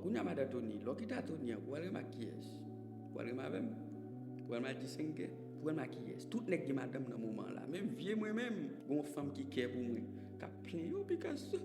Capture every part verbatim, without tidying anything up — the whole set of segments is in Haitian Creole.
Kounye a madan Tony, lè w kite a Tony an, pou w al renmen ak kiyès? Pou w al renmen avè m? Pou w al renmen ak Disenge? Pou w al renmen ak kiyès? Tout nèg gen madanm nan moman la. Menm vye mwen menm, gen yon fanm ki kè pou mwen. K ap plenyen, yo Picasso,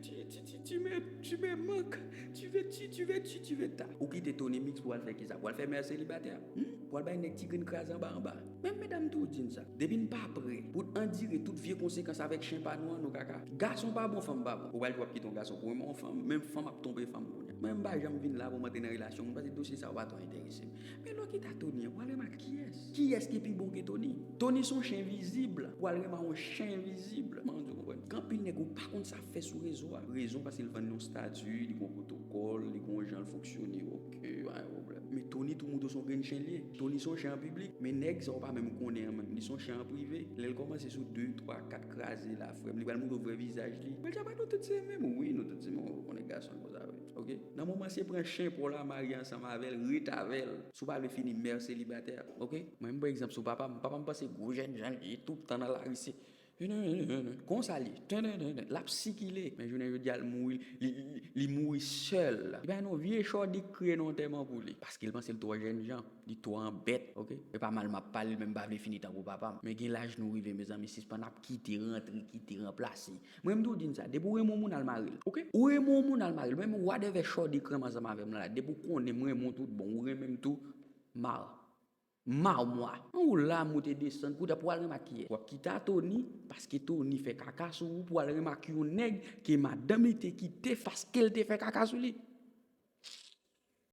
tu, tu, tu, tu me, tu me manques, tu veux ci, tu veux ci, tu veux ta. Ou kite Tony Mix pou w al fè kisa? Pou w al fè mè selibatè? Hmm? Pou w al bay nèg ti grenn kraze anba anba? Menm medam tou di n sa. Depi n pa prè pou n andire tout vye konsekans avèk chen pa nou an, nou kaka. Gason pa bon, fanm pa bon. Ou pral di w ap kite yon gason pou renmen yon fanm, menm fanm ap twonpe fanm kounye a. Mwen, m pa janm vin la pou m antre nan relasyon moun, paske dosye sa yo pa twò enterese m. Men lè w kite a Tony an, pou w al renmen ak kiyès? Kiyès ki pi bon ke Tony? Tony se yon chen vizib, pou w al renmen yon chen vizib. Kòman w di w konprann? Gen anpil nèg ou pa konn sa fè sou rezo a. Rezon paske l vann yon stati, li gon pwotokòl, li gon jan l fonksyone, oke, pa gen pwoblèm. Men Tony tou mouton se yon grenn chen li ye. Tony se yon chen an piblik, men nèg sa w pa menm konnen an menm. Li se yon chen an prive. Lè l kòmanse sou de, twa, kat kraze la, frè m, li pral montre w vrè vizaj li. Mwen, sa pa nou tout se menm, wi, nou tout se menm, ou konnen gason konsa, wi. Oke? Nan moman se pran chen pa w la, marye ansanm avè l, ret avè l. Si w pa vle fini mè selibatè, oke? Mwen, m pran egzanp sou papa m. Papa m panse gwo jènjan li ye, tout tan nan lari se konsa li ye. L ap sikile. Men jounen jodi a, l mouri, li, li, li mouri sèl. Li pa gen yon vye chòdi k kriye nan antèman pou li. Paske l panse l twò jènjan. Li twò anbèt, oke? E pa mal m ap pale, men m pa vle fini tankou papa m. Men gen laj nou rive, mezanmi, sispann ap kite rantre, kite ranplase. Mwen, m tou di n sa, depi w renmen yon moun, al mare l, oke? Ou renmen yon moun, al mare l. Menm wadèvè chòdi k renmen ansanm avè m la, depi w konnen m renmen w tout bon, ou renmen m tou, mare. Mawmwa. An ou la moute desann, kounye a pou w al renmen ak kiyès? W ap kite a Tony, paske Tony fè kaka sou ou, pou w al renmen ak yon nèg ke madanm li te kite paske l te fè kaka sou li.